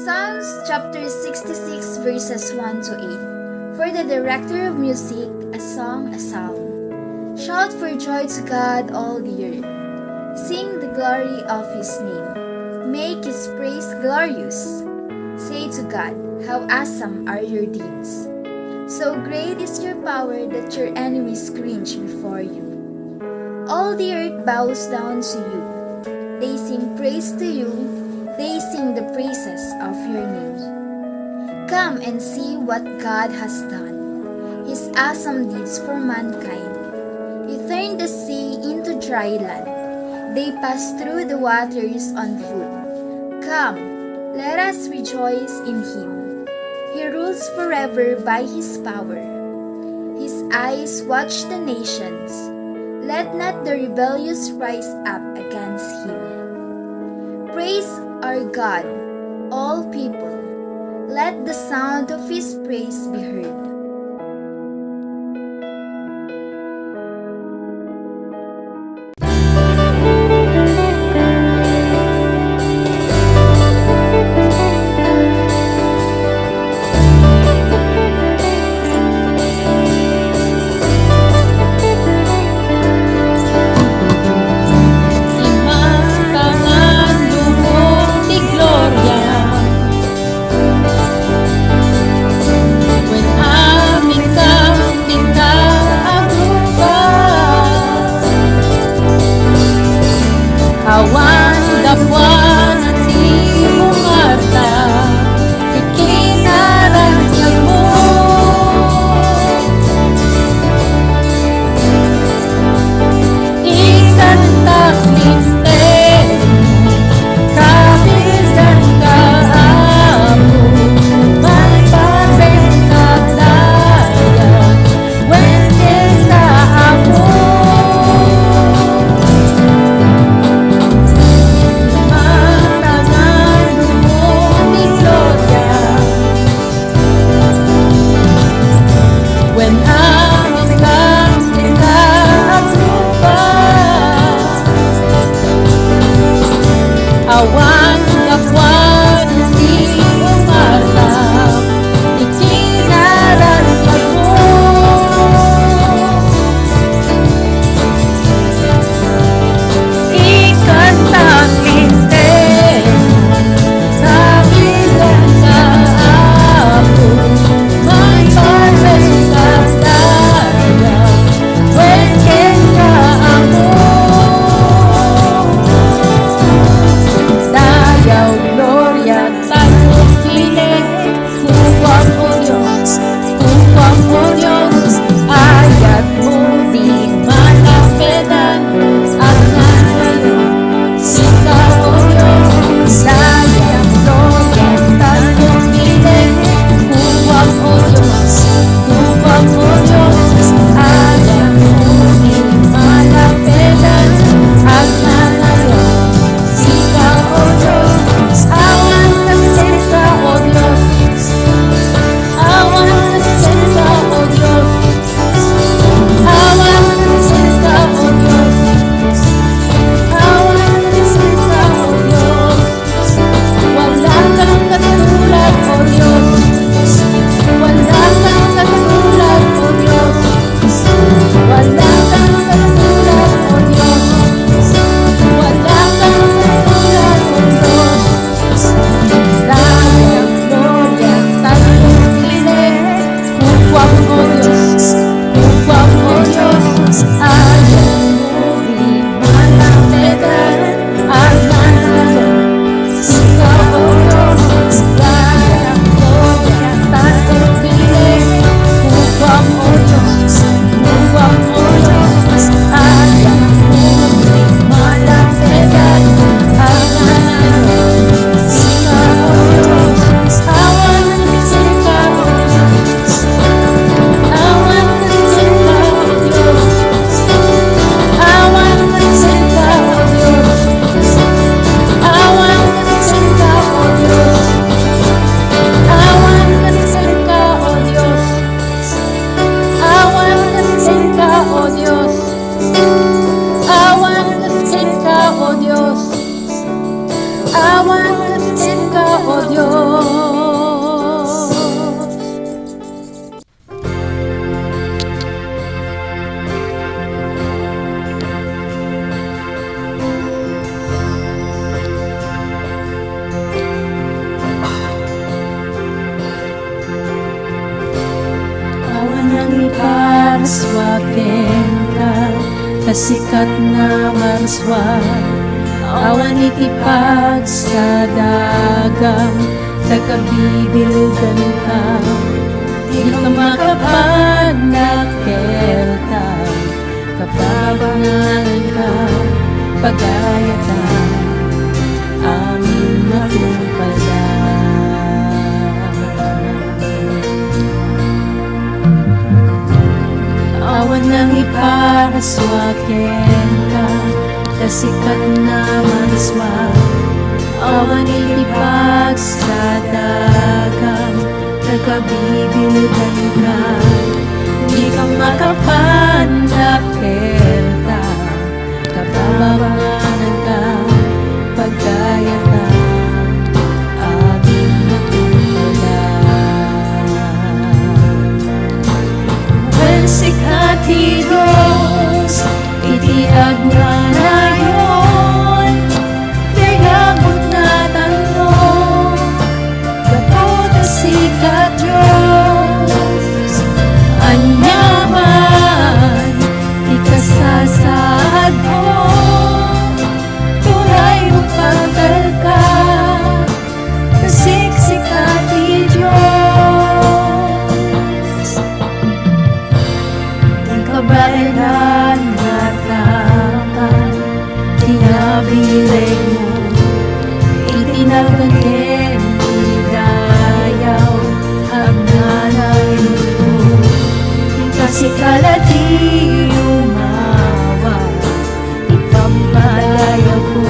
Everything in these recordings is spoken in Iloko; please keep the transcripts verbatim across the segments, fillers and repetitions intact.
Psalms chapter sixty-six, verses one to eight. For the director of music, a song, a psalm. Shout for joy to God, all the earth. Sing the glory of his name. Make his praise glorious. Say to God, "How awesome are your deeds! So great is your power that your enemies cringe before you." All the earth bows down to you. They sing praise to you. They sing the praises of your name. Come and see what God has done, his awesome deeds for mankind. He turned the sea into dry land. They passed through the waters on foot. Come, let us rejoice in him. He rules forever by his power. His eyes watch the nations. Let not the rebellious rise up against him. Praise our God, all people. Let the sound of his praise be heard. Imanta ngan lubong ti gloria. Wen a Sikat nga marsua, awan iti pagsadagam, ta kabibildanka, dika makapan dakkelta, kababanganka, pagayatam, amin matungpalda. Awan nangiparasua kenka, ta sikat nga marsua. Awan iti pagsadagam, ta kabibildanka. Dika makapan dakkelta, kababanganka, pagayata, amin matungpalda. Wen sika ti Dios, iti agnanayon, dayag nga tanno, gapu ta sika Dios. Aniaman ti kasasaadmo, turay mapagtalka, ta siksika ti Dios. Ti kabaelan nga taman, ti nabilegmo, iti nagan-en ti dayaw, agnanayonko, ti kasikala ti lumawa. Ipampadayawko,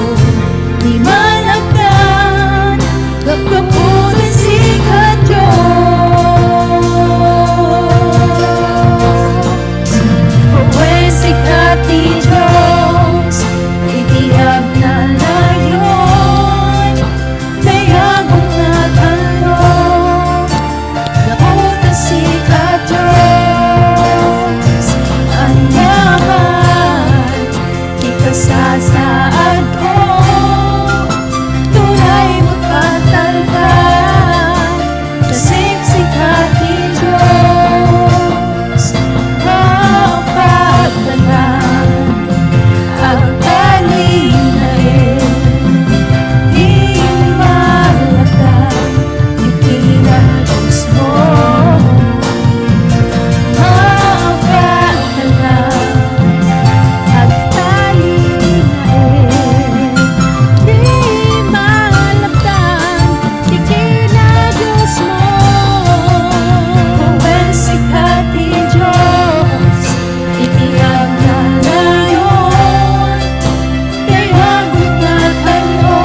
di malagdan, gapu ta sika Dios. Wen sika ti Dios, iti agnanayon, dayag nga tanno, gapu ta sika Dios. Aniaman ti kasasaadmo, turay mapagtalka, ta siksika ti Dios. Mapagtalkan, agtalinaed, di malagdan ti kinadiosmo. Mapagtalkan, agtalinaed, di malagdan ti kinadiosmo. Wen sika ti Dios, iti agnanayon, dayag nga tanno,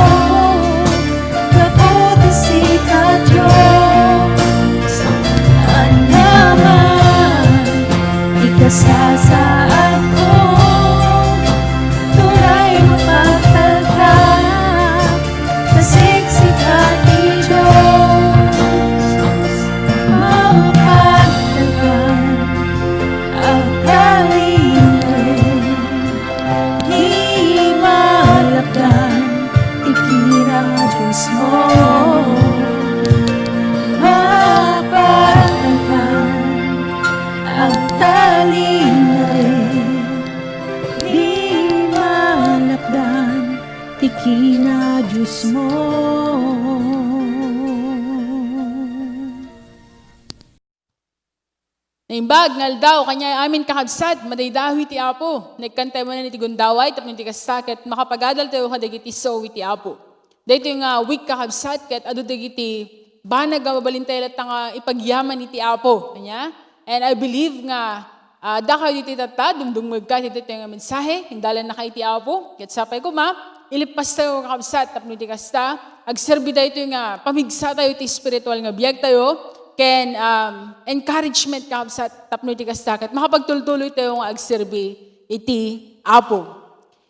gapu ta sika Dios. Aniaman ti kasasaadmo, turay mapagtalka, ta siksika ti Dios. Mapagtalkan, agtalinaed, di malagdan ti kinadiosmo. Mapagtalkan, agtalinaed, di malagdan ti kinadiosmo. Naimbag nga aldaw, kaniay amin kakabsat, madaydayaw iti Apo. Nagkantay manen iti gundaway, tapno iti kasta, ket makapagadaltayo kadagiti sao iti Apo. Daytoy nga week, kakabsat, ket adu dagiti banag nga mabalintayo latta nga ipagyaman iti Apo. Ania? And I believe nga, ah, dakayo ditoy tatta, dumdumngegka iti daytoy nga mensahe, indalannaka iti Apo. Ket sapay koma, ilippastayo, kakabsat, tapno iti kasta, agserbi daytoy nga pamigsatayo iti espiritual nga biagtayo, ken, um, encouragement, kakabsat, tapno iti kasta, ket makapagtultuloytayo nga agserbi iti Apo.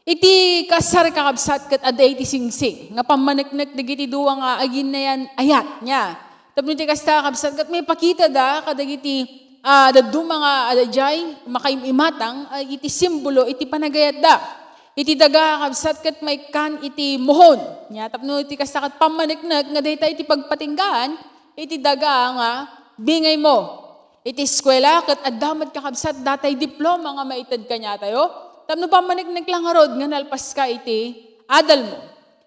Iti kasar, kakabsat, ket adda iti singsing nga pammaneknek dagiti dua nga aginnayan-ayat, ania? Tapno iti kasta, kakabsat, ket maipakitada kadagiti, ah, dadduma nga adda idiay makaim-imatang, ah, iti simbolo iti panagayatda. Iti daga, kakabsat, ket maikkan iti muhon, ania? Tapno iti kasta, ket pammaneknek nga dayta iti pagpatinggaan iti daga nga bingaymo. Iti eskuela, ket adda met, kakabsat, datay diploma nga maited kaniatayo. Tapno pammaneknek lang ngarud nga nalpaska iti adalmo.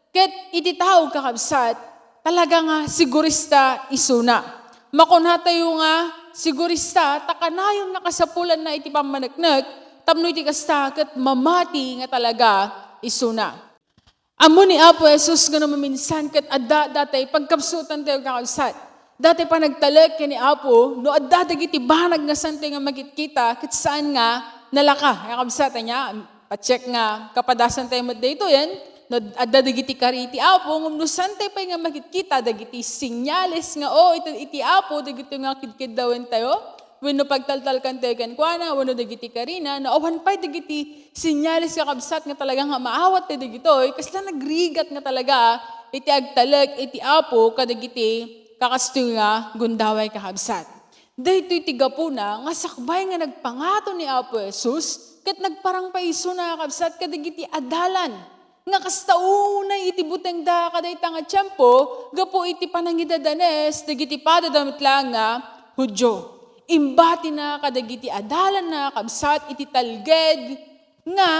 Ket iti tao, kakabsat, talaga nga sigurista isuna. Makunatayo nga sigurista, ta kanayon nga kasapulanna iti pammaneknek, tapno iti kasta ket mamati nga talaga isuna. Ammo ni Apo Jesus nga no maminsan ket adda datay pagkabsutantayo, kakabsat. Datay panagtalek ken ni Apo, no adda dagiti banag nga saantayo nga makitkita, ket saan nga nalaka. Kakabsat, ania, pa-check nga kapadasantayo met daytoyen, no adda dagiti kari iti Apo, ngem no saantayo pay nga makitkita dagiti senyales nga, o, iti, iti Apo, dagitoy nga kidkiddawentayo, wenno pagtaltalkantayo kenkuana, wenno dagiti karina, no awan pay dagiti senyales, kakabsat, nga talaga nga maawat ti dagitoy, kasla nagrigat nga talaga iti agtalek iti Apo kadagiti kakastoy nga gundaway, kakabsat. Daytoy ti gapuna nga sakbay nga nagpangato ni Apo Jesus, ket nagparang pay isuna, kakabsat, kadagiti adalan nga kasta unay iti butengda kadayta nga tiempo gapu iti panangidadanes dagiti padada met laeng nga Judio. Imbatina kadagiti adalanna, kabsat, iti talged nga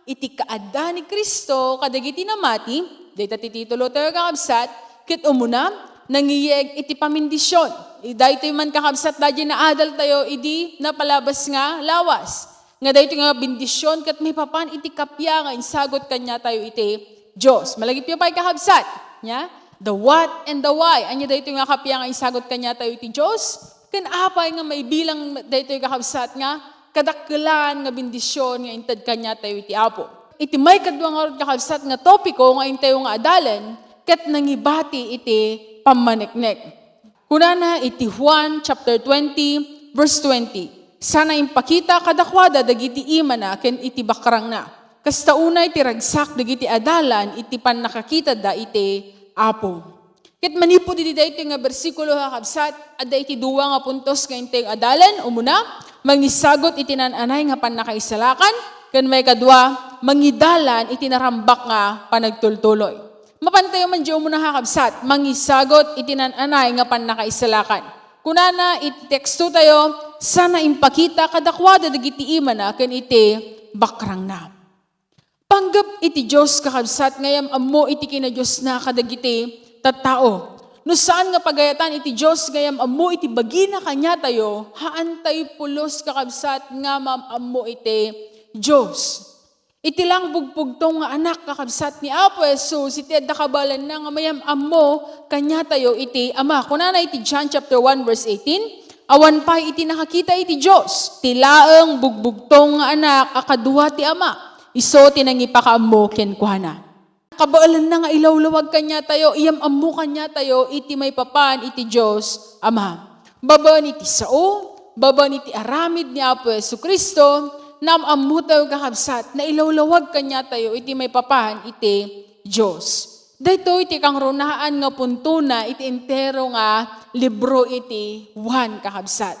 iti kaadda ni Cristo kadagiti namati, dayta ti titulotayo, kakabsat, ket umuna, nangiyeg iti pamindision. Daytoy man, kakabsat, daydiay naadaltayo idi napalabas nga lawas. Nga daytoy nga bendision ket maipapan iti kappia nga insagut kaniatayo iti Dios. Malagipyo pay, kakabsat. Nia? The what and the why. Ania daytoy nga kappia nga insagut kaniatayo iti Dios? Ken apay nga maibilang daytoy, kakabsat, nga kadakkelan nga bendision nga inted kaniatayo iti Apo? Iti maikadua ngarud, kakabsat, nga topiko nga intayo nga adalen ket nangibati iti pammaneknek. Kunana iti Juan chapter twenty, verse twenty, "Sana impakita kadakuada dagiti imana ken iti bakrangna. Kasta unay ti ragsak dagiti adalan iti pannakakitada iti Apo." Ket manipud iti daytoy nga bersikulo, kakabsat, adda iti dua nga puntos nga intayo nga adalen. Umuna, mangisagut iti naan-anay nga pannakaisalakan, ken maikadua, mangidalan iti narambak nga panagtultuloy. Mapantayo man diay umuna, kakabsat, mangisagut iti naan-anay nga pannakaisalakan. Kunana iti tekstotayo, "Sana impakita kadakuada dagiti imana ken iti bakrangna." Panggep iti Dios, kakabsat, nga yam-ammo iti kinadiosna kadagiti tattao. No saan nga pagayatan iti Dios nga yam-ammo iti bagina kaniatayo, haantayo pulos, kakabsat, nga mam-ammo iti Dios. Iti lang bugpugtong nga anak, kakabsat, ni Apo Jesus, iti adda kabaelanna nga mayam-ammo kaniatayo iti Ama. Kunana iti John chapter one verse eighteen, "Awan pay iti nakakita iti Dios, ti laeng bugbugtong nga anak a kadua ti Ama, isu ti nangipakaammo kenkuana." Kabaelanna nga ilawlawag kaniatayo, iyam-ammo kaniatayo iti maipapan iti Dios Ama. Babaen iti sao, babaen iti aramid ni Apo Jesu-Cristo, naam-ammotayo, kakabsat, nailawlawag kaniatayo iti maipapan iti Dios. Daytoy ti kangrunaan nga puntona iti entero nga libro iti Juan, kakabsat.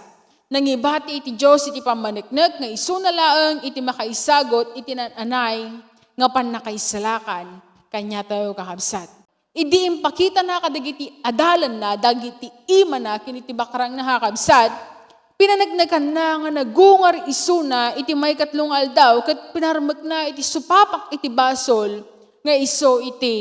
Nangibati iti Dios iti pammaneknek nga isuna laeng iti makaisagut iti naan-anay nga pannakaisalakan kaniatayo, kakabsat. Idi impakitana kadagiti adalanna, dagiti imana ken iti bakrangna, kakabsat, pinaneknekanna nga nagungar isuna iti maikatlo nga aldaw ket pinarmekna iti supapak iti basol nga isu iti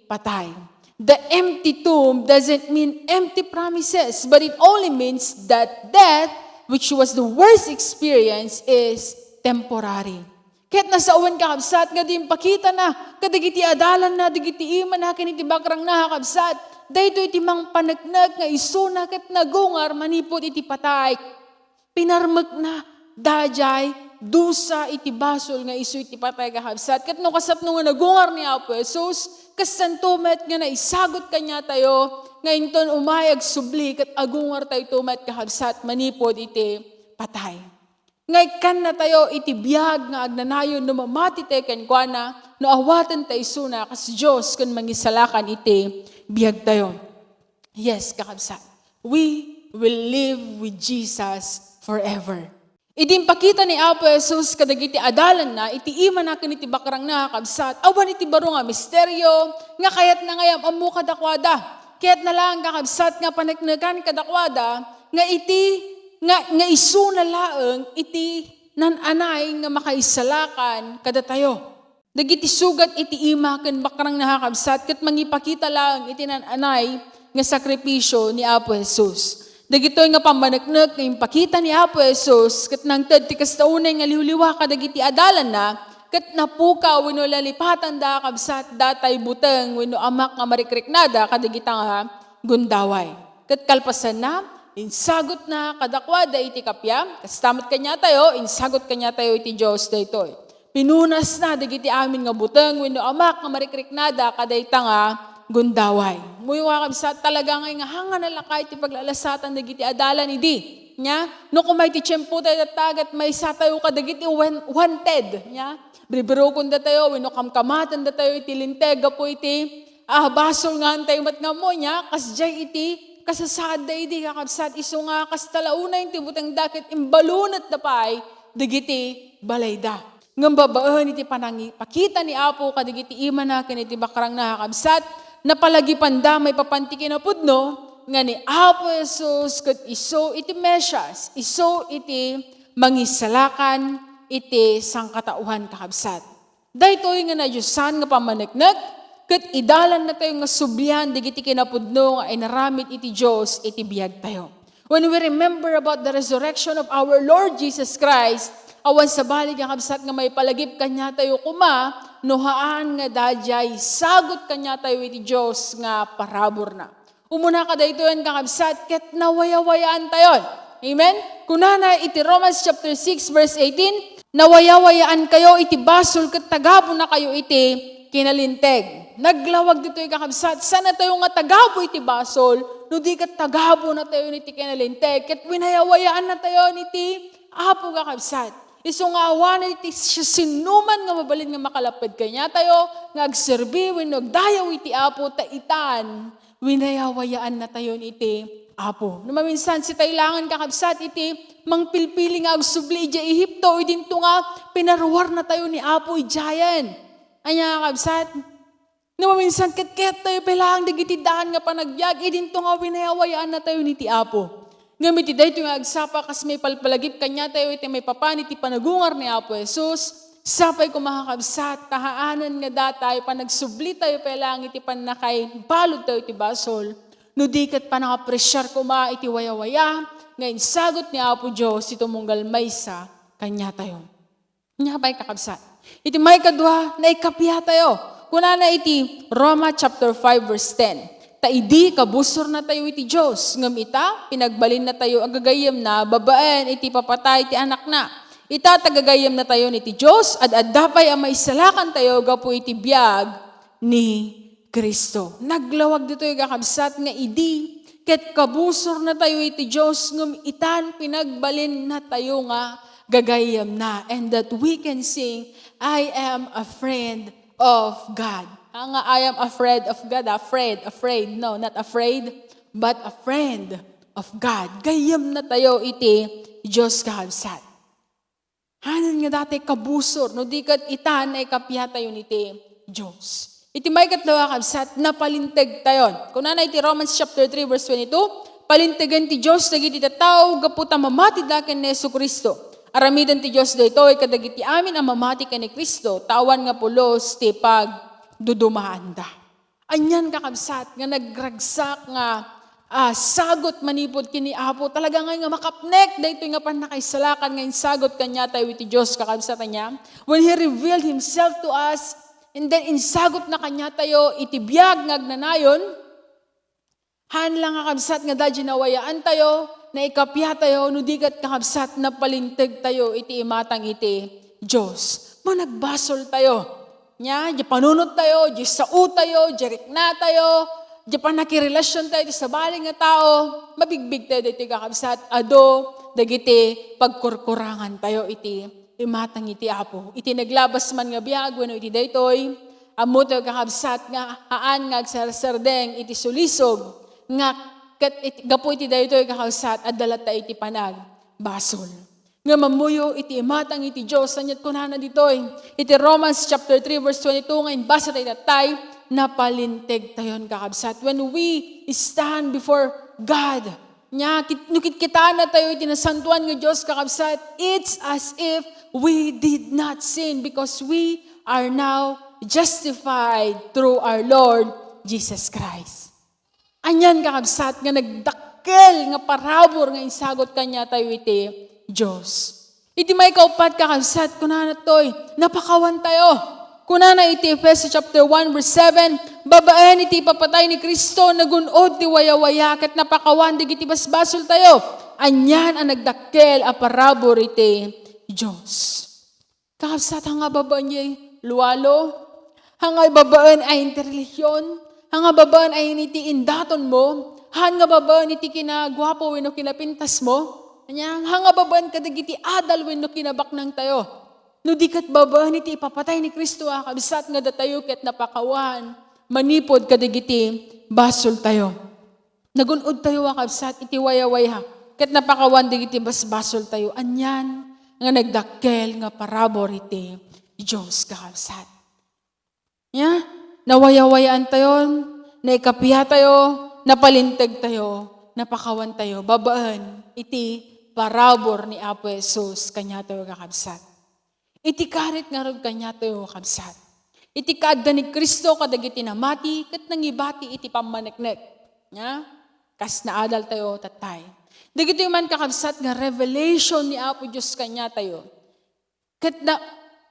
patay. The empty tomb doesn't mean empty promises, but it only means that death, which was the worst experience, is temporary. Ket nasawen, kakabsat, nga idi impakitana kadagiti adalanna, dagiti imana ken iti bakrangna, kakabsat, daytoy ti mangpaneknek nga isuna ket nagungar manipud iti patay. Pinarmekna daydiay dusa iti basol nga isu iti patay, kakabsat. Ket no kasapno nga nagungar ni Apo Jesus, kasanto met nga naisagut kaniatayo nga inton umay agsubli ket agungartayto met, kakabsat, manipud iti patay. Nga ikkannatayo iti biag nga agnanayon no mamatitayo kenkuana, no awatentayo isuna kas Dios ken mangisalakan iti biagtayo. Yes, kakabsat. We will live with Jesus forever. Idi impakita ni Apo Jesus kadagiti adalanna iti imana ken iti bakrangna, kakabsat, awan iti baro nga misterio nga kayatna nga yam-ammo kadakuada. Kayatna laeng, kakabsat, nga paneknekan kadakuada nga iti, nga, nga isuna laeng iti nan-anay nga makaisalakan kadatayo. Dagiti sugat iti ima ken bakrangna, kakabsat, ket mangipakita laeng iti nan-anay nga sakripisio ni Apo Jesus. Dagitoy nga pammaneknek nga impakita ni Apo Jesus ket nangted ti kasta unay nga liwliwa kadagiti adalanna, ket napukaw wenno nalipatanda, kakabsat, datay buteng wenno amak nga marikriknada kadagita nga gundaway. Ket kalpasanna, insagutna kadakuada iti kappia, kasta met kaniatayo, insagut kaniatayo iti Dios daytoy. Pinunasna dagiti amin nga buteng wenno amak nga marikriknada kadayta nga gundaway. Muyo, kakabsat, talaga ngay nga hanga nalaka iti paglalasatan dagiti adalan idi. Nya, no kuma iti tiempo tayo tatta ket maysa tayo kadagiti wan-, wanted, nya, birbirukonda tayo wenno kamkamaten datayo iti linteg gapu iti, ah, basol nga antay met nga ammo, nya, kasdiay iti kasasaadda idi, kakabsat, isu nga kasta la unay ti butengda ket imbalunetda pay dagiti balayda. Ngem babaen iti panangipakita ni Apo kadagiti imana ken iti bakrangna, kakabsat, napalagipanda maipapan ti kinapudno nga ni Apo Jesus ket isu iti Mesias, isu iti mangisalakan iti sangkataoan, kakabsat. Daytoy nga nadiosan nga pammaneknek ket idalannatayo nga sublian dagiti kinapudno nga inaramid iti Dios iti biagtayo. When we remember about the resurrection of our Lord Jesus Christ, awan sabali, kakabsat, nga maipalagip kaniatayo koma no haan nga dadiay sagut kaniatayo iti Dios nga paraburna. Umuna kadaytoyen, kakabsat, ket nawayawayaan tayon. Amen? Kunana iti Romans chapter six, verse eighteen, "Nawayawayaankayo iti basol ket tagabunakayo iti kinalinteg." Naglawag ditoy, kakabsat, saan natayo nga tagabu iti basol, no di ket tagabu natayo iti kinalinteg, ket winayawayaannatayo iti Apo, kakabsat. Isu nga awanen iti siasinoman nga mabalin nga makalapped kaniatayo nga agserbi wenno agdayaw iti Apo, ta itan, winayawayaannatayon iti Apo. No maminsan, sitay laengen, kakabsat, iti mangpilpili nga agsubli idiay Egipto, idinto nga pinaruarnatayo ni Apo idiayen. Ania, kakabsat? No maminsan, ket kayat tayo pay laeng dagiti daan nga panagbiag, idinto nga winayawayaannatayo iti Apo. Ngem iti daytoy nga agsapa, kas maipalpalagip kaniatayo iti maipapan iti panagungar ni Apo Jesus, sapay koma, kakabsat, ta haanen nga datay panagsublitayo pay laeng iti pannakaibaludtayo iti basol, no di ket panangapresiar koma iti wayawaya nga insagut ni Apo Dios ti tumunggal maysa kaniatayo. Nia pay, kakabsat, iti maikadua, naikappia tayo. Kunana iti Roma chapter five, verse ten, "Ta idi kabusornatayo iti Dios, ngem ita, pinagbalinnatayo a gagayyemna babaen iti ipapatay ti Anakna. Ita, ta gagayyemnatayon iti Dios, ad-adda pay a maisalakantayo gapu iti biag ni Cristo." Naglawag ditoy, kakabsat, nga idi ket kabusornatayo iti Dios, ngem itan pinagbalinnatayo nga gagayyemna, and that we can sing, "I am a friend of God." Ah, nga, "I am a friend of God," ah, friend, afraid, no, not afraid, but a friend of God. Gayyemnatayo iti Dios, kakabsat. Haanen nga datay kabusor, no di ket itan, naikappia tayon iti Dios. Iti maikatlo, kakabsat, napalinteg tayon. Kunana iti Romans chapter three, verse twenty-two, "Palintegen ti Dios dagiti tattao gapu ta mamatida ken ni Jesu-Cristo. Aramiden ti Dios daytoy kadagiti amin a mamati ken ni Cristo, ta awan nga pulos ti pagdudumaanda." Anian, kakabsat, nga nagragsak nga, ah, sagut manipud ken ni Apo. Talaga ngay nga makapnek daytoy nga pannakaisalakan nga insagut kaniatayo iti Dios, kakabsat, ania? When He revealed Himself to us, and then insagutna kaniatayo iti biag nga agnanayon, haan lang, kakabsat, nga daydi nawayaantayo, naikappia tayo, no di ket, kakabsat, napalinteg tayo iti imatang iti Dios. Managbasol tayo. Nia, di panunot tayo, di sao tayo, di rikna tayo, di pannakirelasion tayo iti sabali nga tao, mabigbig tayo daytoy, kakabsat, adu dagiti pagkurkurangan tayo iti imatang iti Apo. Iti naglabas man nga biag wenno iti daytoy, ammo tayo, kakabsat, nga haan nga agsarsardeng iti sulisog nga ket it-, gapu iti daytoy, kakabsat, adda latta iti panagbasol. Nga mammuyo iti imatang iti Dios, aniat kunana ditoy iti Romans chapter three, verse twenty-two, nga imbasa tayo tattay, napalinteg tayon, kakabsat. When we stand before God, Nya, kit-, no kitkitana tayo iti nasantoan nga Dios, kakabsat, it's as if we did not sin because we are now justified through our Lord Jesus Christ. Anian, kakabsat, nga nagdakkel nga parabur nga insagot kaniatayo iti Dios. Iti maikaupat, kakabsat, kunana toy, napakawan tayo. Kunana iti Efeso chapter one, verse seven, "Babaen iti ipapatay ni Cristo, nagun-od ti wayawaya, ket napakawan dagiti basbasol tayo." Anian a nagdakkel a parabur iti Dios. Kakabsat, haan nga babaen iti lualo, haan nga babaen a iti relihiyon, haan nga babaen a iti indaton mo, haan nga babaen iti kinaguapo wenno kinapintas mo, ania, haan nga babaen kadagiti adal wenno kinabaknang tayo. No di ket babaen iti ipapatay ni Cristo, a kabsat, nga datayo ket napakawan manipud kadagiti basol tayo. Nagun-od tayo, a kabsat, iti wayawaya, ket napakawan dagiti basbasol tayo. Anian nga nagdakkel nga parabur iti Dios, kakabsat. Nia, nawayawayaan tayo, naikapia tayo, napalinteg tayo, napakawan tayo, babaen iti parabur ni Apo Jesus kaniatayo, kakabsat. Iti karit ngarud kaniatayo, kabsat. Iti kaadda ni Cristo kadagiti namati ket nangibati iti pammaneknek. Nia? Kas naadal tayo, tatay. Dagitoy man, kakabsat, nga revelation ni Apo Dios kaniatayo. Ket na,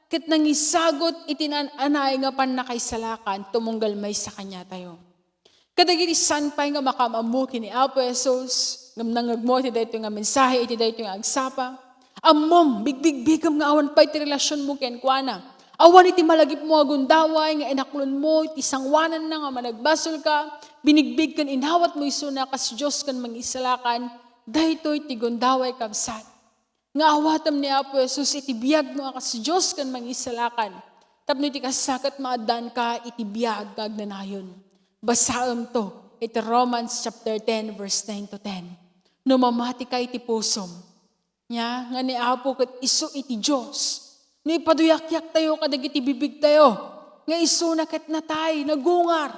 ket nangisagot iti naan-anay nga pannakaisalakan tumunggal maysa kaniatayo. Kadagiti saan pay nga makaam-ammo ken ni Apo Jesus, ngem nangngegmo iti daytoy nga mensahe iti daytoy nga agsapa, ammom, bigbigbigem nga awan pay ti relasionmo kenkuana. Awan iti malagipmo a gundaway nga inaklonmo iti sangoananna nga managbasolka, binigbig ken inawatmo isuna kas Dios ken Mangisalakan, daytoy ti gundaway, kabsat. Nga awatem ni Apo Jesus iti biagmo a kas Dios ken Mangisalakan. Tapno iti kasta ket maaddaanka iti biag nga agnanayon. Basaemto iti Romans chapter ten, verse nine to ten. No mamatika iti pusom, nia, nga ni Apo ket isu iti Dios, no ipaduyakyak tayo kadagiti bibig tayo, nga isuna ket natay, nagungar.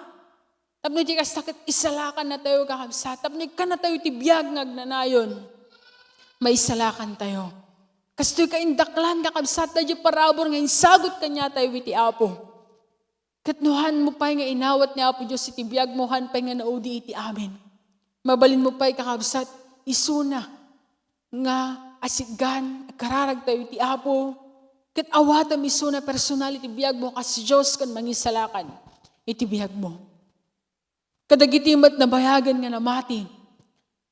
Tapno iti kasta ket isalakan natayo, kakabsat. Tapno ikkan natayo ti biag nga agnanayon, maisalakan tayo. Kastoy kaindaklan, kakabsat, daydi parabur nga insagot kaniatayo iti Apo. Ket no haan mo pay nga inawat ni Apo Dios iti biag mo, haan pay nga naudi iti amin. Mabalin mo pay, kakabsat, isuna nga asitgan, agkararag tayo iti Apo, ket awatem isuna personal iti biag mo kas Dios ken Mangisalakan iti biag mo. Kadagiti met nabayagen nga namati,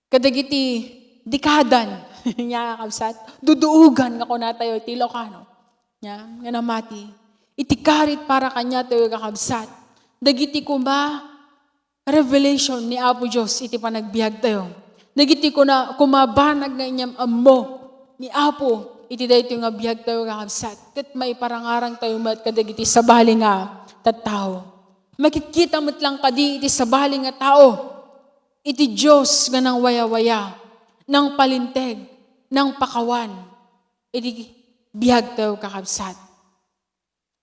kadagiti dikadan, nia, kakabsat, duduogan nga kunatayo iti Ilocano, nia, nga namati, iti karit para kaniatayo, kakabsat, dagiti koma revelation ni Apo Dios iti panagbiag tayo. Dagiti kuna, koma banag nga inyam-ammo ni Apo iti daytoy nga biag tayo, kakabsat, ket maiparangarang tayo met kadagiti sabali nga tattao. Makitkita met lang kadi iti sabali nga tao iti Dios nga nangwayawaya, nangpalinteg, nangpakawan iti biag tayo, kakabsat.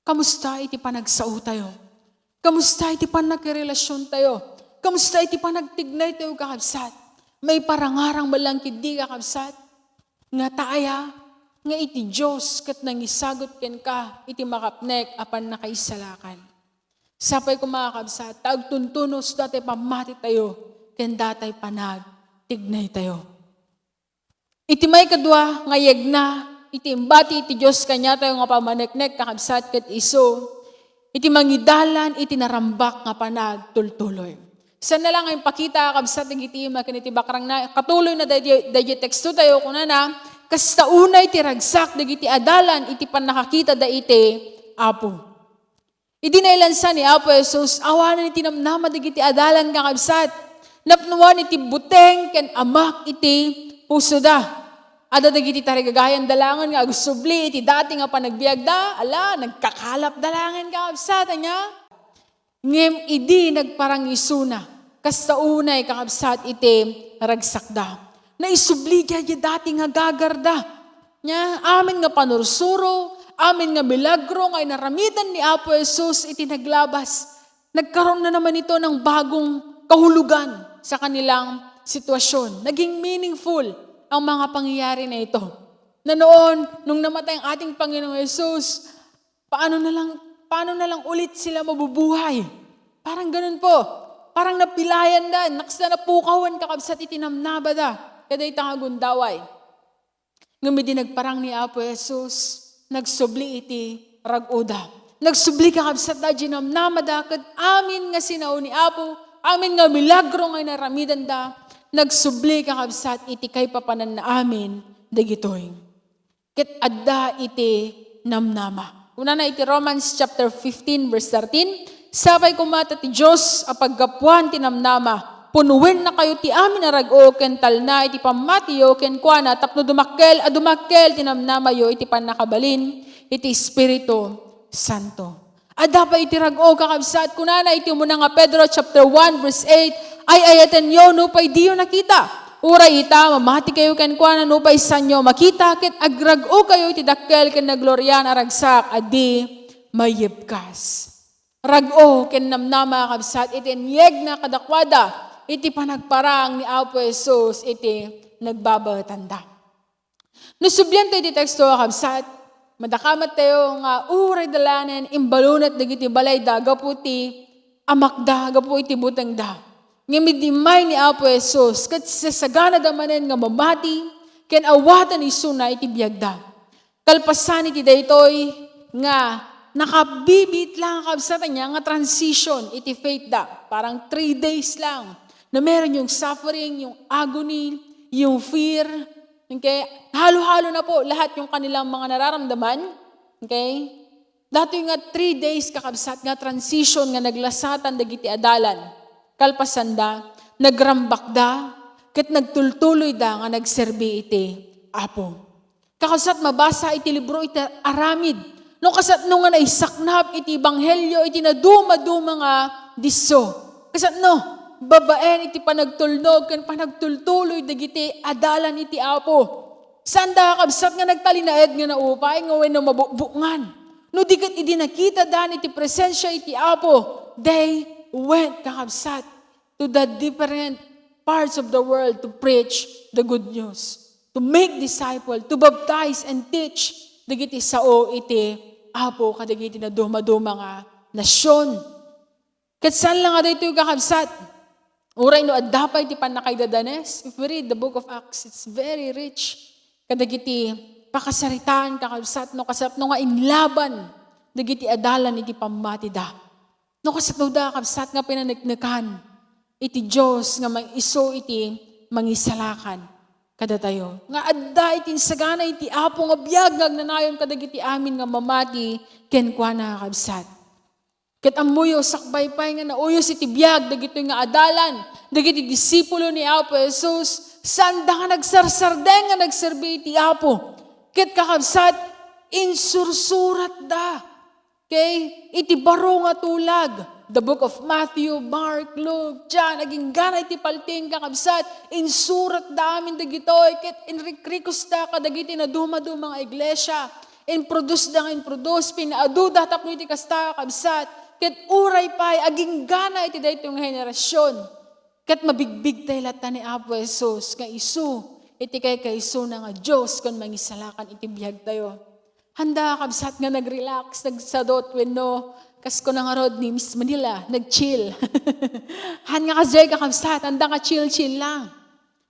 Kamusta iti panagsao tayo? Kamusta iti pannakirelasion tayo? Kamusta iti panagtignay tayo, kakabsat? Maiparangarang man lang ketdi, kakabsat, nga ta aya nga iti Dios ket nangisagot kenka iti makapnek a pannakaisalakan. Sapay koma, kakabsat, ta agtuntunos datay pammati tayo ken datay panagtignay tayo. Iti maikadua nga yegna iti imbati iti Dios kaniatayo nga pammaneknek, kakabsat, ket isu iti mangidalan iti narambak nga panagtultuloy. Saan na lang nga impakita, kakabsat, dagiti ima ken iti bakrangna, katuloy na daydi, daydi teksto tayo, kunana, "Kasta unay ti ragsak dagiti adalan iti pannakakitada iti Apo." Idi nailansa ni Apo Jesus, awanen iti namnama dagiti adalan, kakabsat. Napnoan iti buteng ken amak iti pusoda. Adda dagiti tarigagayan da laengen nga agsubli iti dati nga panagbiagda, ala, nagkakalap da laengen, kakabsat, ania? Ngem idi nagparangisuna, kasta unay, kakabsat, iti ragsakda. Naisubli daydi dati nga gagarda. Nia, amin nga panursuro, amin nga milagro nga inaramidan ni Apo Jesus iti naglabas, nagkaroon na naman ito ng bagong kahulugan sa kanilang sitwasyon. Naging meaningful ang mga pangyayari na ito. Na noon, nung namatay ang ating Panginoong Jesus, paano na lang, paano na lang ulit sila mabubuhay? Parang ganun po. Parang napilayan da, naksa napukawan kakabsat iti namnama da. Kada itang agundaway. Ngem idi nagparang ni Apo Jesus, nagsubli iti rag-oda. Nagsubli kakabsat da, ginamnamada, ket amin nga sinao ni Apo, amin nga milagro nga inaramidanda, nagsubli kakabsat iti kaipapananna amin dagitoy. Ket adda iti namnama. Kunana iti Romans chapter fifteen, verse thirteen, "Sapay koma ta ti Dios a paggapuan ti namnama, punowennakayo ti amin a rag-o ken talna iti pammatiyo kenkuana tapno dumakkel a dumakkel ti namnamayo iti pannakabalin iti Espiritu Santo." Adda pay iti rag-o, kakabsat, kunana iti umuna nga Pedro chapter one, verse eight, "Ay-ayatenyo nupay diyo nakita. Uray ita, mamatikayo kenkuana nupay sanyo makita, ket agrag-okayo iti dakkel ken naglorian a ragsak a di maiyebkas." Rag-o ken namnama, kabsat, iti inyegna kadakuada iti panagparang ni Apo Jesus iti nagbabaetanda. No sublianto iti teksto, kabsat, madakamat tayo nga uray dalanen imbalunat dagiti balayda gapu ti amakda, gapu iti butengda. Ngem idi immay ni Apo Jesus, ket sasaganada manen nga mamati, ken awaten isuna iti biagda. Kalpasan iti daytoy nga nakabibiit lang, kabsat, ania nga transition iti faith da. Parang three days lang. Na meron yung suffering, yung agony, yung fear. Okay? Halo-halo na po lahat yung kanilang mga nararamdaman. Okay? Datoy nga three days, kakabsat, nga transition nga naglasatan dagiti adalan. Kalpasanda, nagrambakda, ket nagtultuloyda nga nagserbi iti Apo. Kakabsat, mabasa iti libro iti aramid. No kasatno nga naisaknap iti ebanghelio iti nadumaduma nga disso. Kasatno, babaen iti panagtulnog ken panagtultuloy dagiti adalan iti Apo. Saanda, kabsat, nga nagtalinaed nga naupay nga wenno mabukbukngan. No di ket idi nakitadan iti presensia iti Apo, they went, kakabsat, to the different parts of the world to preach the good news, to make disciple, to baptize and teach dagiti sao iti Apo kadagiti nadumaduma nga nasion. Ket saan la nga daytoy, kakabsat. Uray no adda pay ti pannakaidadanes, if we read the book of Acts, it's very rich kadagiti pakasaritaan, kakabsat, no kasapno nga inlaban dagiti adalan iti pammatida. No kasatnoda, kabsat, nga pinaneknekan iti Dios nga maisu iti mangisalakan kadatayo. Nga adda iti insagana iti Apo nga biag nga agnanayon kadagiti amin nga mamati kenkuana, kabsat. Ket ammoyo, sakbay pay nga nauyos iti biag dagitoy nga adalan, dagiti disipulo ni Apo Jesus, saanda nga nagsarsardeng nga nagserbi iti Apo. Ket, kakabsat, insursuratda. Okay? Iti baro nga tulag, the book of Matthew, Mark, Luke, John, aginggana iti palting, kakabsat, insuratda amin dagitoy, ket inrikrikusta kadagiti nadumaduma nga iglesia. Inproduceda nga inproduce, pinaaduda tapno iti kasta, kakabsat, ket uray pay aginggana iti daytoy nga henerasyon. Ket mabigbigtay latta ni Apo Jesus nga isu iti kaykaysona nga Dios ken mangisalakan iti biagtayo. Handa, kabsat, nga nag-relax, nagsadot, wenno, kas kuna ngarud ni Miss Manila, nag-chill. Han nga kasdiay, kakabsat, handa nga chill-chill lang.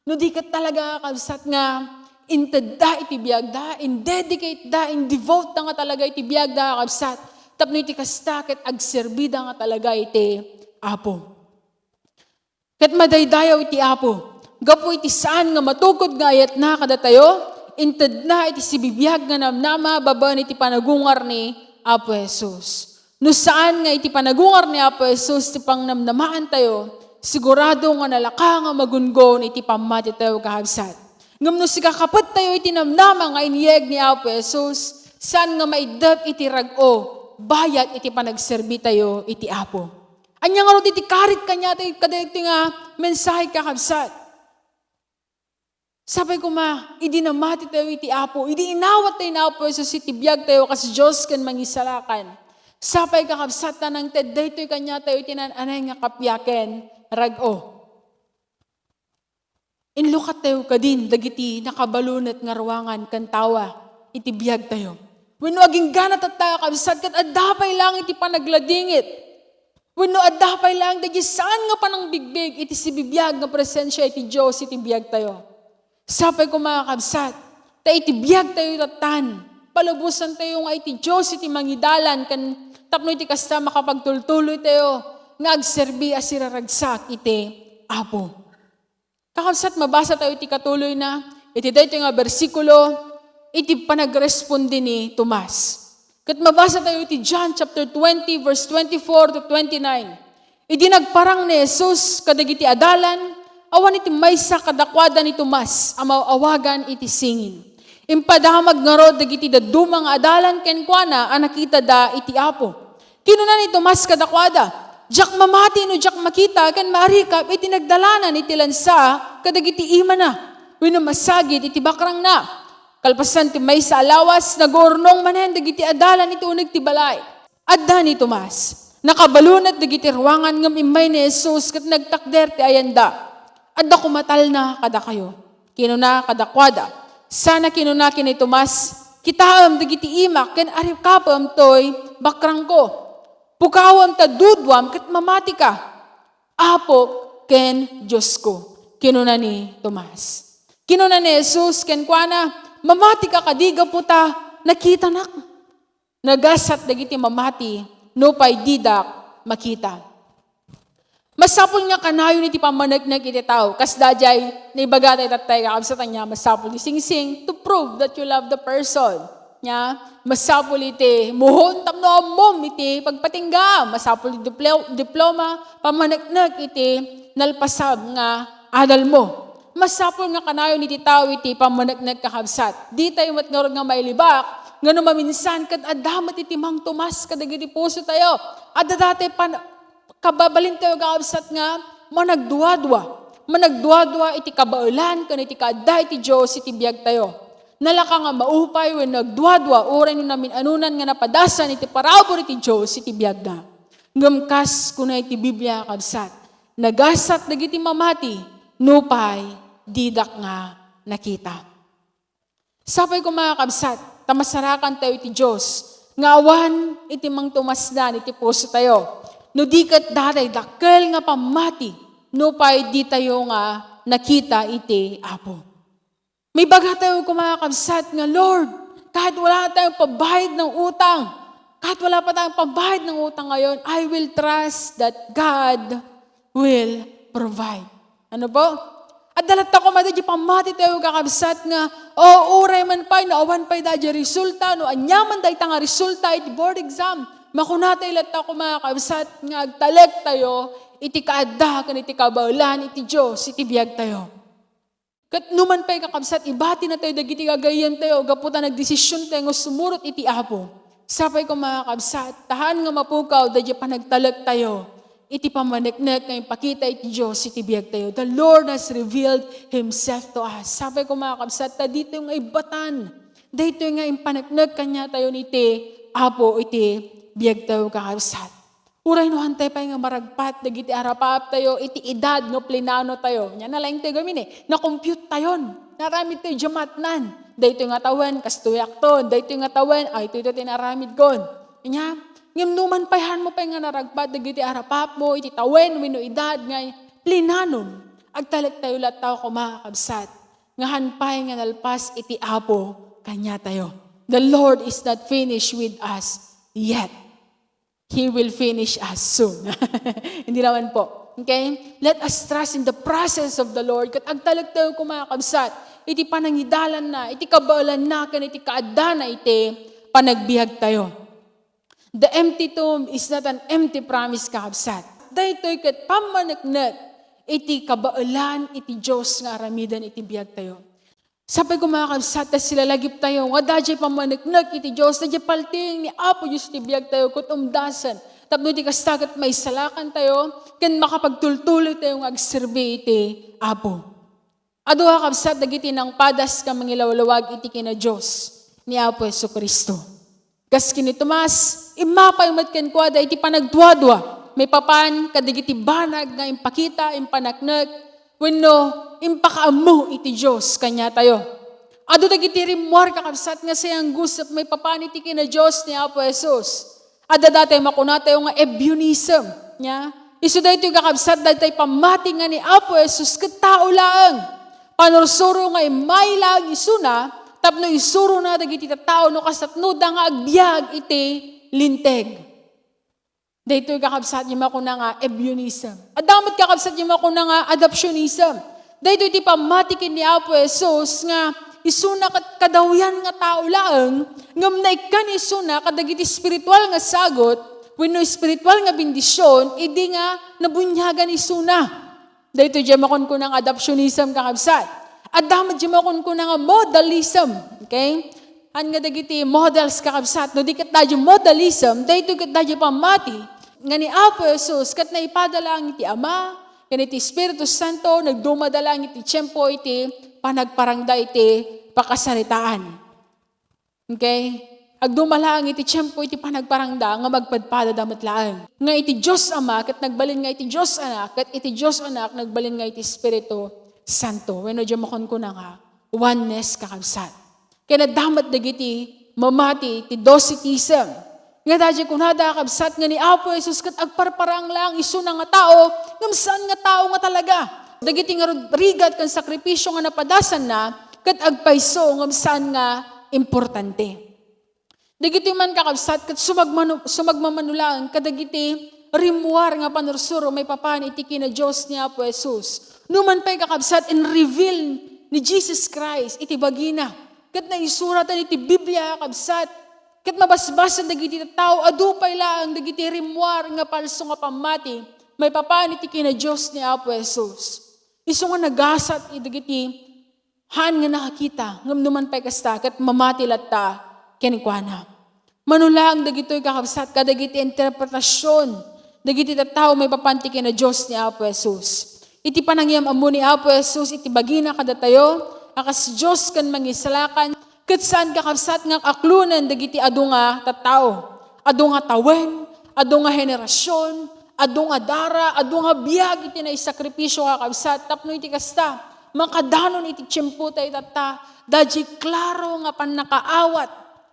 No di ket talaga, kabsat, nga intedda iti biagda, indedicateda, indevoteda nga talaga iti biagda, kabsat, tapno iti kasta ket agserbida nga talaga iti Apo. Ket madaydayaw iti Apo, gapu iti saan nga matukod nga ayatna kadatayo, intedna iti sibibiag nga namnama babaen iti panagungar ni Apo Jesus. No saan nga iti panagungar ni Apo Jesus ti pangnamnamaantayo, sigurado nga nalaka nga magunggon iti pammatitayo, kakabsat. Ngem no sikakapettayo iti namnama nga inyeg ni Apo Jesus, saan nga maiddep iti rag-o, bayat iti panagserbitayo iti Apo. Ania ngarud iti karit kaniatayo kadagiti nga mensahe, kakabsat? Sapay koma, idi namatitayo iti Apo, idi inawattayo ni Apo Jesus iti biagtayo kas Dios ken Mangisalakan, sapay, kakabsat, ta nangted daytoy kaniatayo iti naan-anay nga kappia ken rag-o. Nukatayo kadin dagiti nakabalonat nga ruangan ken tawa iti biagtayo. Wenno aginggana tatta, kabsat, ket adda pay laeng iti panagladingit. Wenno adda pay laeng dagiti saan nga panangbigbig iti sibibiag nga presensia iti Dios iti biagtayo. Sapay koma, kabsat, ta iti biagtayo tattan, palubosantayo nga iti Dios iti mangidalan ken tapno iti kasta makapagtultuloytayo nga agserbi a siraragsak iti Apo. Kakabsat, mabasa tayo iti katuloyna, iti daytoy nga bersikulo, iti panagresponde ni Tomas. Ket mabasa tayo iti John chapter twenty, verse twenty-four to twenty-nine. Idi nagparang ni Jesus kadagiti adalan, awan iti maysa kadakuada ni Tomas a maawagan iti singin. Impadamag ngarud dagiti dadduma nga adalan kenkuana a nakitada iti Apo. Kinuna ni Tomas kadakuada, "Diak mamati no diak makita ken maarikap iti nagdalanan iti lansa kadagiti imana wenno masagid iti bakrangna." Kalpasan ti maysa a lawas, nagurnong manen dagiti adalan iti uneg ti balay. Adda ni Tomas. Nakabalonat dagiti ruangan ngem immay ni Jesus ket nagtakder ti ayanda. "Adda koma talna kadakayo," kinuna kadakuada. Sana kinuna ken ni Tomas, "Kitaem dagiti imak ken arikapem toy bakrangko. Pukawem ta duduam ket mamatika, Apok ken Diosko," kinuna ni Tomas. Kinuna ni Jesus kenkuana, "Mamatika kadi gapu ta nakitanak? Nagasat dagiti mamati nupay didak makita." Masapul nga kanayon iti pammaneknek iti tao. Kasda jay naibaga tayo tattay, kakabsat, ania, masapul ti singsing to prove that you love the person. Nia, masapul iti muhon tapno ammom iti pagpatingga. Masapul iti diplo-, diploma, pammaneknek iti nalpasab nga adalmo. Masapul nga kanayon iti tao iti pammaneknek, kakabsat. Ditayo met ngarud nga mailibak nga no maminsan ket adda met iti mangtumas kadagiti pusotayo. Adda dati pan-, kababalintayo, kakabsat, nga managduadua. Managduadua iti kabaelan ken iti kaadda iti Dios iti biagtayo. Nalaka nga maupay wenno agduadua uray no namin-anonan nga napadasan iti parabur iti Dios iti biagna. Ngem kas kuna iti Biblia, kabsat, "Nagasat dagiti mamati nupay didak nga nakita." Sapay koma, kabsat, ta masarakantayo iti Dios nga awan iti mangtumasdan iti pusotayo, no di ket datay dakkel nga pammati nupay ditayo nga nakita iti Apo. Maibagatayo koma, kabsat, nga, "Lord, kahit wala tayong pambayad ng utang, kahit wala pa tayong pambayad ng utang ngayon, I will trust that God will provide." Ano po? Adda latta koma daydi pammatitayo, kakabsat, nga, o, uray man pay no awan pay daydi resulta, no ania man dayta nga resulta iti board exam, makunatayo latta koma, kakabsat, nga agtalektayo iti kaadda ken iti kabaelan iti Dios iti biagtayo. Ket numan pay, kakabsat, ibatinatayo dagiti gagayyemtayo gapu ta nagdesisiontayo nga sumurot iti Apo. Sapay koma, kakabsat, ta haan nga mapukaw daydi panagtalektayo iti pammaneknek nga impakita iti Dios iti biagtayo. The Lord has revealed Himself to us. Sapay koma, kakabsat, ta ditoy nga ibbatan, daytoy nga impaneknek kaniatayo iti Apo iti biagtayo, kakabsat. Uray no hantay pay nga maragpat dagiti arapaaptayo iti edad no plenano tayo. Nia, nalaingtayo gamin, eh. Na-compute tayon. Naaramidtayo diay matnan. Daytoy nga tawen, kastoyakton. Daytoy nga tawen, ay, daytoy ti naaramidkon. Nia, ngem numan pay hanmo pay nga naragpat dagiti arapaapmo iti tawen wenno edad nga plinanom, agtalektayo latta koma, kakabsat, nga han pay nga nalpas iti Apo kaniatayo. The Lord is not finished with us yet. He will finish us soon. Hindi naman po. Okay? Let us trust in the process of the Lord. Ket agtalektayo koma, kakabsat, iti panangidalanna, iti kabaelanna, ken iti kaaddana iti panagbiagtayo. The empty tomb is not an empty promise, kakabsat. Daytoy ket pammaneknek iti kabaelan iti Dios nga aramiden iti biagtayo. Sapay koma, kakabsat, ta silalagiptayo nga adda diay pammaneknek iti Dios, adda diay paltiing ni Apo Dios iti biagtayo ket umdasen. Tapno iti kasta ket maisalakantayo ken makapagtultuloytayo nga agserbi iti Apo. Adu, kakabsat, dagiti nangpadas nga mangilawlawag iti kina-Dios ni Apo Jesu-Cristo. Kas ken ni Tomas, immapay met kenkuada iti panagduadua maipapan kadagiti banag nga impakita, impaneknek, wenno impakaammo iti Dios kaniatayo. Adu dagiti rimmuar, kakabsat, nga sayangusayo maipapan iti kina-Dios ni Apo Jesus. Adda daytoy makunatayo nga ebionism, nya? Isu daytoy, kakabsat, daytoy pammati nga ni Apo Jesus ket tao laeng. Panursuro nga immay laeng isuna tapno isurona dagiti tattao no kasatnoda nga agbiag iti Linteg. Daytoy, kakabsat, ti makuna nga ebionism. Adda met, kakabsat, ti makuna nga adoptionism. Daytoy ti pammati ken ni Apo Jesus nga isuna ket kadawyan nga tao laeng, ngem naikkan isuna kadagiti espiritual nga sagut wenno espiritual nga bendision idi nga nabuniagan isuna. Daytoy diay makunkuna nga adoptionism, kakabsat. Adda met diay makunkuna nga modalism. Okay? Haan nga dagiti models, kakabsat, no di ket daydiay modalism, daytoy ket daydiay pammati nga ni Apo Jesus ket naipada laeng iti Ama ken iti Espiritu Santo, nagdumada laeng iti tiempo iti panagparangda iti pakasaritaan. Okay? Agduma laeng iti tiempo iti panagparangda nga magpadpadada met laeng. Nga iti Dios Ama ket nagbalin nga iti Dios Anak, ket iti Dios Anak nagbalin nga iti Espiritu Santo. Wenno diay makunkuna nga oneness, kakabsat. Ken adda met dagiti mamati iti Docetism. Nga daydiay kunada, kakabsat, nga ni Apo Jesus ket agparparang laeng isuna nga tao, ngem saan nga tao nga talaga. Dagiti nga rigat ken sakripisio nga napadasanna, ket agpayso ngem saan nga importante. Dagitoy man, kakabsat, ket sumagmanu-, sumagmamano laeng kadagiti rimmuar nga panursuro maipapan iti kina-Dios ni Apo Jesus. Numan pay, kakabsat, in-reveal ni Jesus Christ iti bagina, ket naisuratan iti Biblia, kakabsat, ket mabasbasen dagiti tattao, adu pay laeng dagiti rimmuar nga palso nga pammati maipapan iti kina-Dios ni Apo Jesus. Isu nga nagasat dagiti haan nga nakakita, ngem numan pay kasta, ket mamati latta kenkuana. Mano laeng dagitoy, kakabsat, kadagiti interpretasion dagiti tattao maipapan ti kina-Dios ni Apo Jesus. Iti panangiyam-ammo ni Apo Jesus iti bagina kadatayo a kas Dios ken Mangisalakan, ket saan, kakabsat, nga aklonen dagiti adu nga tattao, adu nga tawen, adu nga henerasion, adu nga dara, adu nga biag iti naisakripisio, kakabsat, tapno iti kasta, makadanon iti tiempo tayo tatta, daydiay klaro nga pannakaawat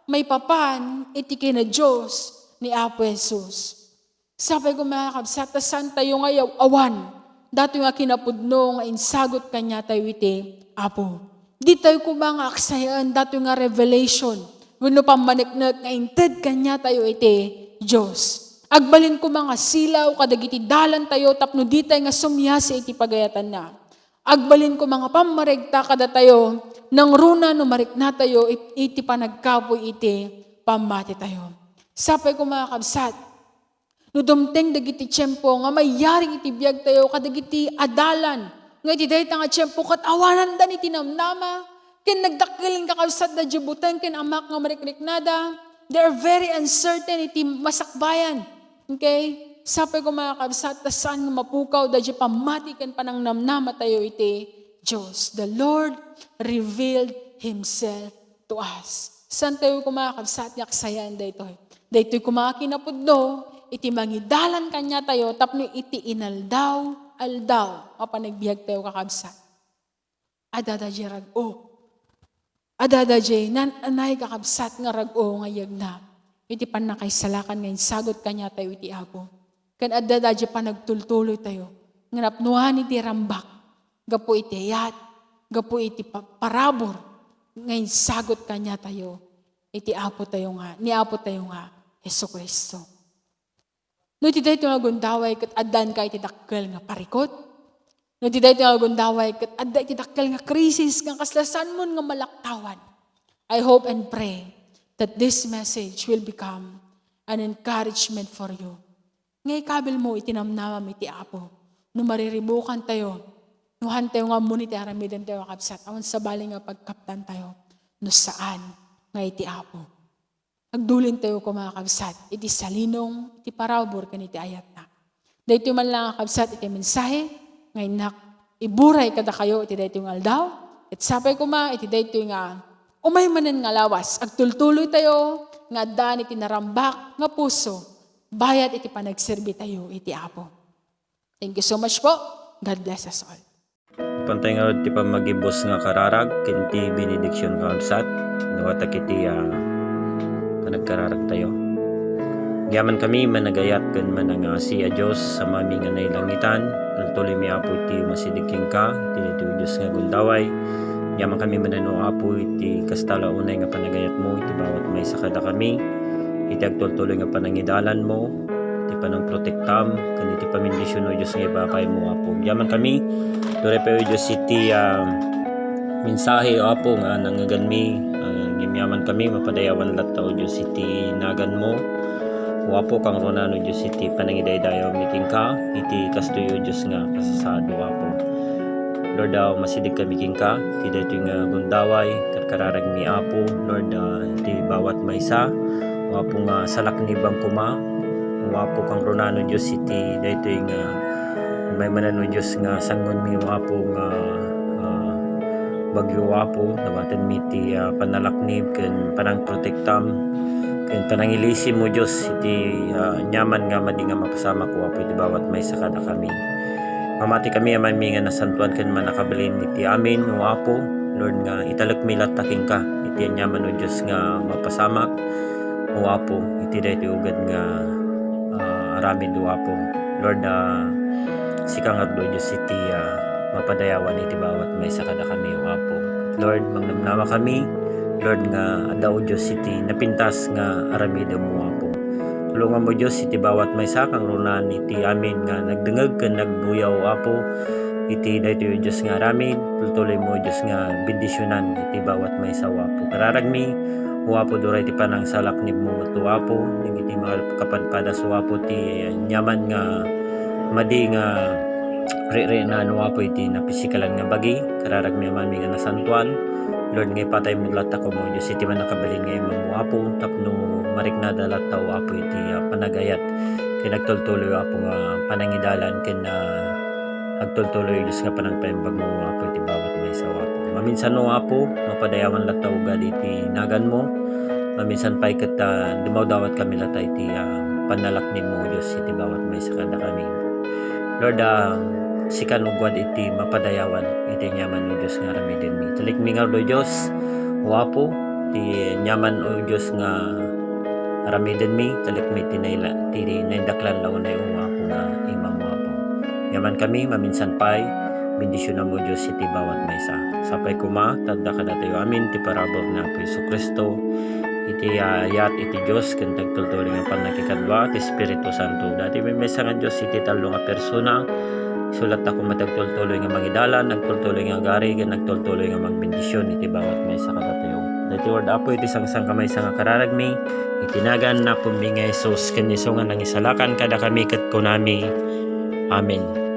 maipapan iti kina-Dios ni Apo Jesus. Sapay koma, kakabsat, ta saan tayo nga yaw-awan datoy nga kinapudno nga insagut kaniatayo iti Apo. Ditayo koma nga aksayaen datoy nga revelation wenno pammaneknek nga inted kaniatayo iti Dios. Agbalin koma nga silaw kadagiti dalantayo tapno ditay nga sumiasi iti pagayatanna. Agbalin koma nga pammaregta kadatayo nangruna no mariknatayo it-, iti panagkapuy iti pammatitayo. Sapay koma, kakabsat, no dumteng dagiti tiempo nga mayarig iti biagtayo kadagiti adalan nga iti dayta nga tiempo ket awananda iti namnama ken nagdakkel, kakabsat, daydiay buteng ken amak nga mariknada, they are very uncertain iti masakbayan. Okay? Sapay koma, kakabsat, ta saan nga mapukaw daydiay pammati ken panangnamnamatayo iti Dios. The Lord revealed Himself to us. Saan tayo koma, kakabsat, nga aksayaen daytoy? Daytoy koma kinapudno iti mangidalan kaniatayo tapno iti inaldaw-aldaw a panagbiagtayo, kakabsat. Adda daydiay rag-o. Adda daydiay naan-anay, kakabsat, nga rag-o nga yegna iti pannakaisalakan nga insagut kaniatayo iti Apo. Ken adda daydiay panagtultuloytayo nga napnuan iti rambak gapu iti ayat, gapu iti pa-, parabur nga insagut kaniatayo iti Apo tayo nga, ni Apo tayo nga Jesu-Cristo. No iti daytoy nga gundaway ket addanka iti dakkel nga parikut, no iti daytoy nga gundaway ket adda iti dakkel nga krisis nga kasla saanmon nga malaktawan, I hope and pray that this message will become an encouragement for you. Nga ikabilmo iti namnamam iti Apo. No mariribukantayo, no haantayo nga ammo iti aramidentayo, kakabsat, awan sabali nga pagkaptantayo no saan nga iti Apo. Agdulintayo koma, kakabsat, iti salinong iti parabur ken iti ayatna. Daytoy man lang, kakabsat, iti mensahe nga innak iburay kadakayo iti daytoy nga aldaw. Ket sapay koma iti daytoy nga umay manen nga lawas, agtultuloytayo nga addaan iti narambak nga puso bayat iti panagserbitayo iti Apo. Thank you so much po. God bless us all. Pantay nga ti pammagibus nga kararag ken ti benediksion nga kabsat, no, dagiti, ah, panagkararagtayo. Agyaman kami managayat ken manangasi a Dios, Amami nga nailangitan, tultuloymi, Apo, iti masideg kenka, iti daytoy Dios nga gundaway. Agyaman kami manen, O Apo, iti kasta la unay nga panagayatmo iti bawat maysa kadakami, iti agtultuloy nga panangidalanmo, iti panangprotektam, ken iti pamendisyon, O Dios, nga ibabawmo, Apo. Agyaman kami, duray pay, O Dios, iti, ah, mensahe, O Apo, nga nangngeganmi, ah, agyaman kami, mapadayawan latta, O Dios, iti naganmo. O Apo, kangrunaan, O Dios, iti panangidaydayawmi kenka, iti kastoy, O Dios, nga kasasaad, O Apo. Lord, ah, masideg kami kenka, iti daytoy nga gundaway, karkararagmi, Apo. Lord, ah, iti bawat maysa, O Apo, nga salaknibam koma, O Apo, kangrunaan, O Dios, iti daytoy nga maymanan, O Dios, nga sangoenmi, O Apo, nga, ah, bagyo, O Apo, dawatenmi iti, ah, panalaknib ken panangprotektam ken panangilisim, O Dios, iti, ah, agyaman nga madi nga mapasamak, O Apo, iti bawat maysa kadakami. Mamati kami, Amami nga nasantoan ken mannakabalin iti amin, O Apo, Lord, nga italekmi latta kenka iti agyaman, O Dios, nga mapasamak, O Apo, iti daytoy ugad nga, ah, aramid, O Apo. Lord, ah, sika ngarud, O Dios, iti, ah, mapadayawan iti bawat maysa kadakami, O Apo. Lord, mangnamnama kami, Lord, nga adda, O Dios, iti napintas nga aramidem, O Apo. Tulonganmo, Dios, iti bawat maysa, kangrunaan iti amin nga nagdengngeg ken nagbuya, O Apo, iti daytoy, O Dios, nga aramid. Tultuloymo, O Dios, nga bendisionan iti bawat maysa, O Apo. Kararagmi, O Apo, duray ti panangsalaknibmo met, O Apo, dagiti makapadpadas, O Apo, ti agyaman nga madi nga ririnaen, O Apo, iti napisikalan nga bagi. Kararagmi, Amami nga nasantoan, Lord, nga ipataymo latta koma, O Dios, iti mannakabalin nga imam, O Apo, tapno mariknada latta, O Apo, iti, ah, panagayat ken agtultuloy, O Apo, nga panangidalan ken, ah, agtultuloy, O Dios, nga panangpaimbagmo, O Apo, iti bawat maysa, O Apo. Maminsan, O Apo, mapadayawan latta ugad iti naganmo. Maminsan pay ket, ah, dumawdawat kami latta iti, ah, pannalaknibmo, O Dios, iti bawat maysa kadakami. Lord, ah, sikan uguad iti mapadayawan iti agyaman, O Dios, nga aramidenmi. Talekmi ngarud, O Dios, O Apo, ti agyaman, O Dios, nga aramidenmi, talekmi ti naila-, ti naindaklan la unay, O Apo, nga imam, O Apo. Agyaman kami, maminsan pay, bendisionam, O Dios, iti bawat maysa. Sapay koma, ta adda kadatayo amin ti parabur ni Apo Jesu-Cristo, iti ayat iti Dios ken ti agtultuloy nga pannakikadua ti Espiritu Santo. Daytoy maymaysa nga Dios iti tallo nga persona, isu latta koma ti agtultuloy nga mangidalan, agtultuloy nga agari, ken agtultuloy nga magbendision iti bawat maysa kadatayo. Daytoy word, Apo, iti sangsankamaysa nga kararagmi, iti nagan ni Apomi nga Jesus, ken isu nga nangisalakan kadakami ket kunami, Amen.